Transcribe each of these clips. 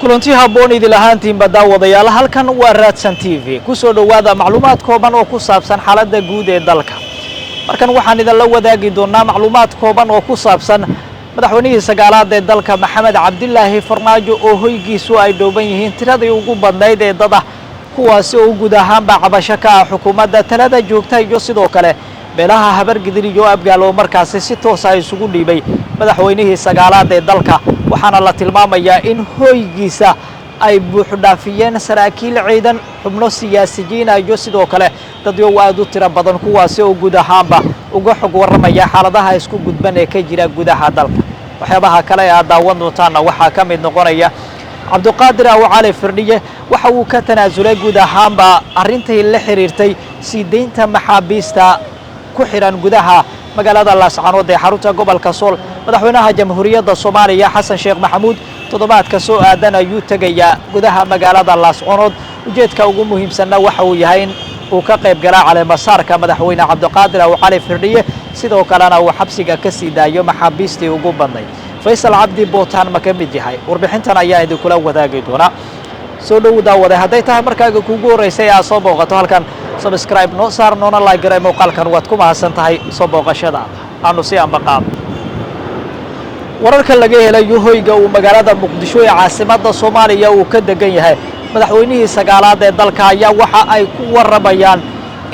Kulanti habboon idil ahaantiinba, daawadayaal. Halkan waa Raadsan TV. Kusoo dhowaada macluumaad kooban oo ku saabsan xaaladda guud ee dalka. Markan waxaan idinla wadaagi doonaa macluumaad kooban oo ku saabsan madaxweynihii sagaalaad ee dalka, Maxamed Cabdilaahi Farmaajo, oo hoygiisu ay dhooban yihiin tiradii ugu badnayd ee dad ah, kuwaasi oo guud ahaanba cabasho ka ah xukuumadda talada joogta iyo sidoo kale beelaha Habargidir iyo Abgaal oo markaasi si toosa isugu dhiibay madaxweynihii sagaalaad ee dalka. Waxaana la tilmaamayaa in hoygiisa ay buuxdhaafiyeen saraakiil ciidan, xubno siyaasiyiina iyo sidoo kale dadyow aad u tiro badan, kuwaasi oo guud ahaanba uga xog warramaya xaaladaha isku gudban ee ka jira gudaha dalka. Waxyaabaha kale ee aad daawan doontaanna waxaa ka mid noqonaya Cabduqaadir Aw Cali Firdhiye waxa uu ka tanaasulay guud ahaanba arrintii la xiriirtay sii deynta maxaabiista ku xidhan gudaha magaalada Laascanood ee xarunta gobolka Sool. Madaxweynaha Jamhuuriyadda Soomaaliya, Xasan Sheekh Maxamuud, toddobaadka soo aadan ayuu tegayaa gudaha magaalada Laascanood. Ujeedka ugu muhiimsanna waxa uu yahay in uu ka qayb galaa caleemasaarka madaxweyne Cabdiqaadir Aw Cali Firdhiye, sidoo kalena uu xabsiga ka sii daayo maxaabiistii ugu badnayd. Faysal Cabdi Bootaan ma ka mid yahay? Warbixintan ayaa idinkula wadaagi doonaa. Soo dhow, daawade. Hadday tahay markaaga kuugu horreysay aad soo booqato halkan, subscribe noo saar, noona like garay muuqaalkan. Waad ku mahadsan tahay soo booqashadaada. Aanu si ambaqaado wararka laga helayo hoyga uu magaalada Muqdisho ee caasimadda Soomaaliya uu ka degan yahay madaxweynihii sagaalaad ee dalka ayaa waxa ay ku warramayaan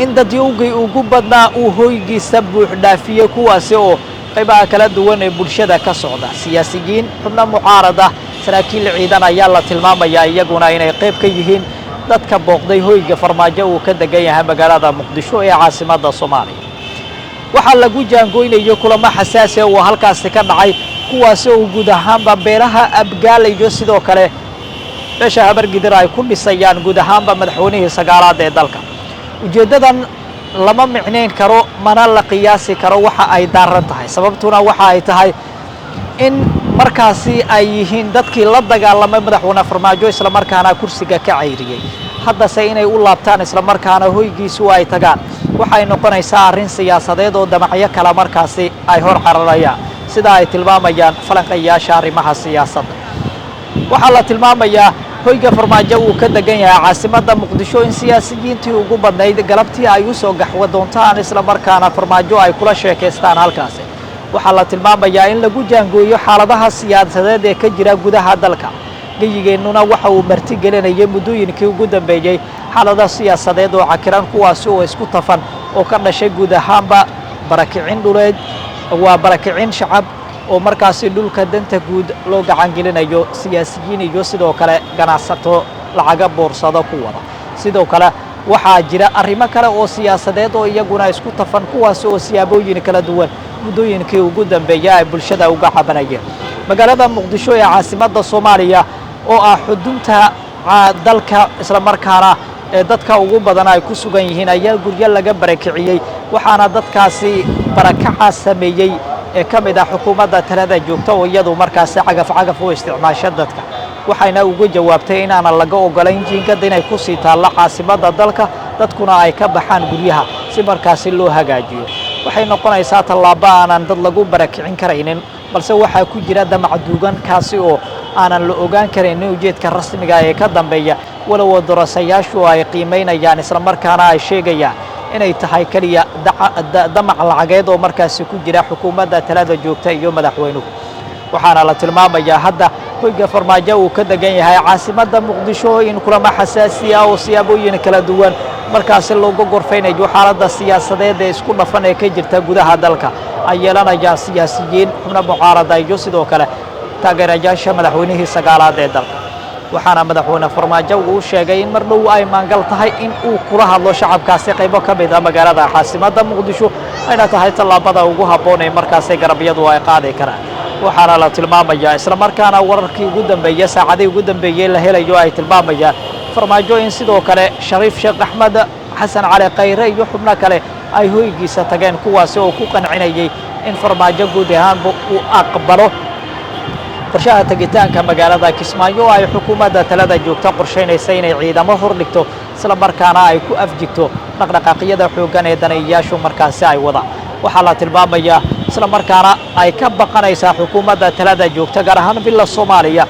in dadyowgii ugu badnaa uu hoygiisa buux dhaafiyey, kuwaasi oo qaybaha kala duwan ee bulshada ka socda, siyaasiyiin, xubno mucaarad ah, saraakiil ciidan ayaa la tilmaamayaa iyaguna inay qayb ka yihiin dadka booqday hoyga Farmaajo uu ka degan yahay magaalada Muqdisho ee caasimadda Soomaaliya. Waxaa lagu jaangoynayo kulamo xasaasi oo halkaasi ka dhacay, kuwaasi oo guud ahaanba beelaha Abgaal iyo sidoo kale beesha Habargidir ay ku dhisayaan guud ahaanba madaxweynihii sagaalaad ee dalka. Ujeeddadan lama micnayn karo, mana la qiyaasi karo waxa ay daaran tahay. Sababtuna waxa ay tahay in markaasi ay yihiin dadkii la dagaalamay madaxweyne Farmaajo, islamarkaana kursiga ka cayriyey. Haddase inay u laabtaan, islamarkaana hoygiisu ay tagaan, waxay noqonaysaa arrin siyaasadeed oo damacyo kale markaasi ay hor cararayaan, sida ay tilmaamayaan falanqayaasha arrimaha siyaasadda. Waxaa la tilmaamayaa hoyga Farmaajo uu ka degan yahay caasimadda Muqdisho in siyaasiyiintii ugu badnayd galabtii ay u soo gaxwa doontaan, islamarkaana Farmaajo ay kula sheekaystaan halkaasi. Waxaa la tilmaamayaa in lagu jaangooyo xaaladaha siyaasadeed ee ka jira gudaha dalka. Geyigeennuna waxa uu marti gelinayay muddooyinkii ugu dambeeyey xaalada siyaasadeed oo cakiran, kuwaasi oo isku tafan oo ka dhashay guud ahaanba barakicin dhuleed, waa barakicin shacab oo markaasi dhulka danta guud loo gacan gelinayo siyaasiyiin iyo sidoo kale ganacsato lacaga boorsado ku wada. Sidoo kale waxaa jira arrimo kale oo siyaasadeed oo iyaguna isku tafan, kuwaasi oo siyaabooyin kala duwan muddooyinkii ugu dambeeya ay bulshada uga cabanayeen. Magaalada Muqdisho ee caasimadda Soomaaliya oo ah xudunta dalka, islamarkaana ee dadka ugu badan ay ku sugan yihiin, ayaa guryo laga barakiciyey. Waxaana dadkaasi barakaca sameeyey ee ka mid ah xukuumadda talada joogta oo iyadu markaasi cagaf cagaf u isticmaasho dadka, waxayna uga jawaabtay inaanan laga ogolayn jiingada inay kusii taallo caasimadda dalka, dadkuna ay ka baxaan guryaha si markaasi loo hagaajiyo. Waxay noqonaysaa tallaabo aanan dad lagu barakicin karaynin, balse waxaa ku jira damac duugan, kaasi oo aanan la ogaan karaynin ujeedka rasmiga ee ka dambeeya, walow darasayaashu ay qiimaynayaan, islamarkaana ay sheegayaan inay tahay keliya damac lacageed oo markaasi ku jira xukuumadda talada joogta iyo madaxweynuhu. Waxaana la tilmaamayaa hadda hoyga Farmaajo uu ka degan yahay caasimadda Muqdisho in kulamo xasaasi ah oo siyaabooyin kala duwan markaasi looga gorfaynayo xaaladda siyaasadeed ee isku dhafan ee ka jirta gudaha dalka ay yeelanayaan siyaasiyiin, xubno mucaarada iyo sidoo kale taageerayaasha madaxweynihii sagaalaad ee dalka. Waxaana madaxweyne Farmaajo uu sheegay in mar dhow ay maangal tahay in uu kula hadlo shacabkaasi qaybo ka mid ah magaalada caasimadda Muqdisho, ayna tahay tallaabada ugu habboon ee markaasi garabyadu ay qaadi karaan. Waxaana la tilmaamayaa, islamarkaana wararkii ugu dambeeyey saacadihii ugu dambeeyey la helayo ay tilmaamayaan, Farmaajo in sidoo kale Shariif Sheekh Axmed, Xasan Cali Khayre iyo xubno kale ay hoygiisa tageen, kuwaasi oo ku qancinayay in Farmaajo guud ahaanba uu aqbalo qorshaha tegitaanka magaalada Kismaayo oo ay xukuumadda talada joogta qorshaynaysa inay ciidamo hor dhigto, isla markaana ay ku afjigto dhaqdhaqaaqyada xooggan ee daneeyayaashu markaasi ay wadaan. Waxaa la tilmaamayaa, isla markaana ay ka baqanaysaa xukuumadda talada joogta, gaar ahaan Villa Soomaaliya,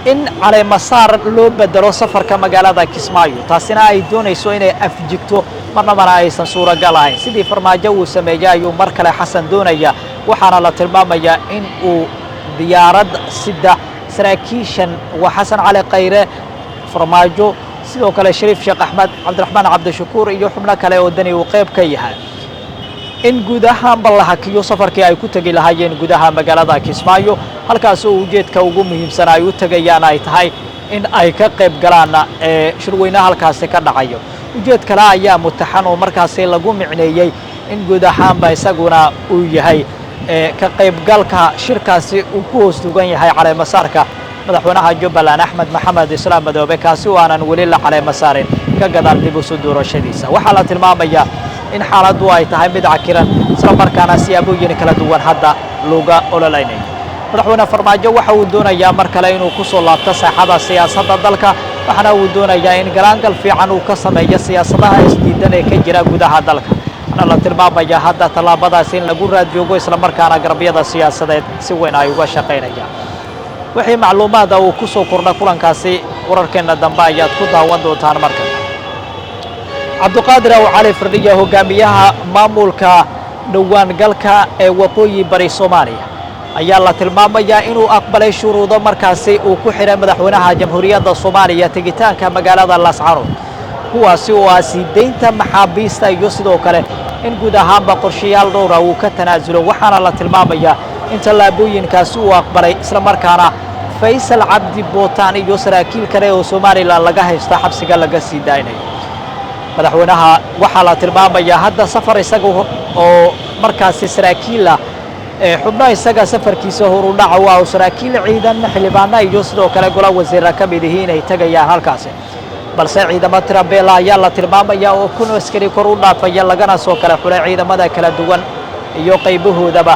In caleemasaar loo bedelo safarka magaalada Kismaayo, taasina ay doonayso inay afjigto, marnabana aysan suuragal ahayn. Sidii Farmaajo uu sameeyey ayuu mar kale Xasan doonaya, waxaana la tilmaamayaa in uu diyaarad sida saraakiishan, waa Xasan Cali Khayre, Farmaajo, sidoo kale Shariif Sheekh Axmed, Cabdiraxmaan Cabdishakuur iyo xubno kale oo Deni uu qayb ka yahay, in guud ahaanba la hakiyo safarkii ay ku tegi lahaayeen gudaha magaalada Kismaayo, halkaas oo ujeedka ugu muhiimsan ay u tegayaan ay tahay in ay ka qayb galaan ee shirweyne halkaasi ka dhacayo. Ujeed kale ayaa mutaxan oo markaasi lagu micneeyey in guud ahaanba isaguna uu yahay ka qaybgalka shirkaasi uu ku hoos dugan yahay caleemasaarka madaxweynaha Jubbaland Axmed Maxamed Islaam Madoobe, kaasi oo aanan weli la caleema saarin ka gadaal dib usu doorashadiisa. Waxaa la tilmaamayaa in xaaladdu ay tahay mid cakiran, isla markaana siyaabooyin kala duwan hadda looga ololaynayo. Madaxweyne Farmaajo waxa uu doonayaa mar kale inuu ku soo laabto saaxada siyaasadda dalka, waxaana uu doonayaa in galaangal fiican uu ka sameeyo siyaasadaha isdiidan ee ka jira gudaha dalka. Waxaana la tilmaamayaa hadda tallaabadaas in lagu raad joogo, isla markaana garabyada siyaasadeed si weyn ay uga shaqaynayaan. Wixii macluumaada uu ku soo kordha kulankaasi, wararkeenna dambe ayaad ku daawan doontaan. Marka Cabduqaadir Aw Cali Firdhiya, hogaamiyaha maamulka dhowaan galka ee Waqooyi Bari Soomaaliya, ayaa la tilmaamayaa inuu aqbalay shuruudo markaasi uu ku xidhay madaxweynaha Jamhuuriyadda Soomaaliya tegitaanka magaalada Laascanood, kuwaasi oo ah sii deynta maxaabiista iyo sidoo kale in guud ahaanba qorshayaal dhowra uu ka tanaasulo. Waxaana la tilmaamayaa in tallaabooyinkaasi uu aqbalay, isla markaana Faysal Cabdi Bootaan iyo saraakiil kale oo Somalilan laga haysta xabsiga laga sii daaynayo madaxweynaha. Waxaa la tilmaamayaa hadda safar isaga oo markaasi saraakiil ah, xubno isaga safarkiisa horudhaca waa saraakiil ciidan, xildhibaana iyo sidoo kale gola wasiira ka mid ihi inay tegayaan halkaasi, balse ciidamo tirabeela ayaa la tilmaamaya oo 1000 askari kor u dhaafaya, lagana soo kala xulay ciidamada kala duwan iyo qaybahoodaba,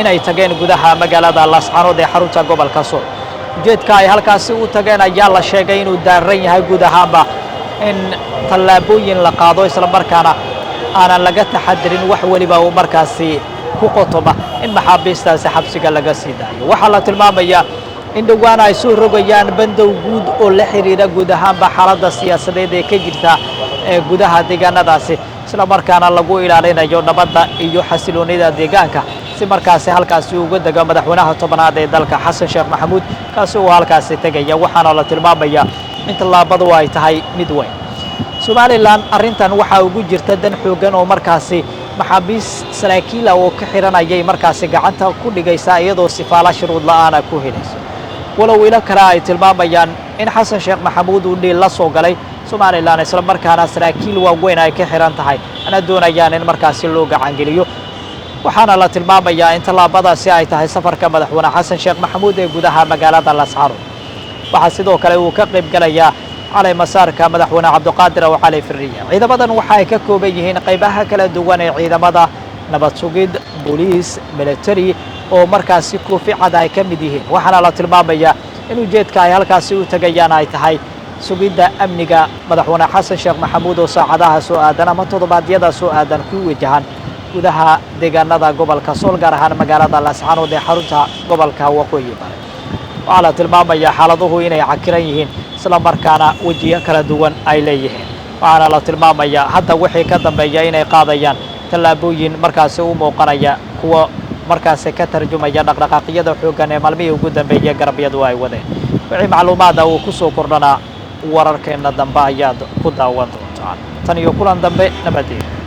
inay tageen gudaha magaalada Laascanood ee xarunta gobolka Sool. Ujeedka ay halkaasi u tageen ayaa la sheegay inuu daaran yahay guud ahaanba in tallaabooyin la qaado, isla markaana aanan laga taxadirin wax weliba uu markaasi ku qotoma in maxaabiistaasi xabsiga laga sii daayo. Waxaa la tilmaamayaa in dhowaan ay soo rogayaan bandow guud oo la xiriira guud ahaanba xaaladda siyaasadeed ee ka jirta ee gudaha deegaanadaasi, isla markaana lagu ilaalinayo nabadda iyo xasiloonida deegaanka, si markaasi halkaasi uga dego madaxweynaha 10aad ee dalka Xasan Sheekh Maxamuud, kaasi oo halkaasi tegaya. Waxaana la tilmaamayaa in tallaabadu ay tahay mid weyn. Somalilan arrintan waxaa ugu jirta dan xooggan oo markaasi maxaabiis saraakiila oo ka xiranayay markaasi gacanta ku dhigaysa, iyadoo sifaala shuruud la'aana ku helayso, walow ilo kale ay tilmaamayaan in Xasan Sheekh Maxamuud uu dhiil la soo galay Somalilan, isla markaana saraakiil waaweyn ay ka xiran tahay ana doonayaan in markaasi loo gacangeliyo. Waxaana la tilmaamayaa in tallaabadaasi ay tahay safarka madaxweyne Xasan Sheekh Maxamuud ee gudaha magaalada Laascanood. Waxaa sidoo kale uu ka qayb galayaa caleemasaarka madaxweyne Cabdiqaadir Aw Cali Firiya. Ciidamadan waxa ay ka kooban yihiin qaybaha kala duwan ee ciidamada nabad sugid, booliis, military oo markaasi koofi cad ay ka mid yihiin. Waxaana la tilmaamayaa in ujeedka ay halkaasi u tegayaan ay tahay sugidda amniga madaxweyne Xasan Sheekh Maxamuud oo saacadaha soo aadan ama toddobaadyada soo aadan ku wajahan gudaha deegaanada gobolka Sool, gaar ahaan magaalada Laascanood ee xarunta gobolka Waqooyi Bare. Waxaa la tilmaamayaa xaaladuhu inay cakiran yihiin, isla markaana wejiyo kala duwan ay leeyihiin. Waxaana la tilmaamayaa hadda wixii ka dambeeya inay qaadayaan tallaabooyin markaasi u muuqanaya kuwa markaasi ka tarjumaya dhaqdhaqaaqyada xooggan ee maalmihii ugu dambeeyay garabyadu ay wadeen. Wixii macluumaada uu ku soo kordhanaa, wararkeenna dambe ayaad ku daawan doontaan. Tan iyo kulan dambe, nabadgelyo.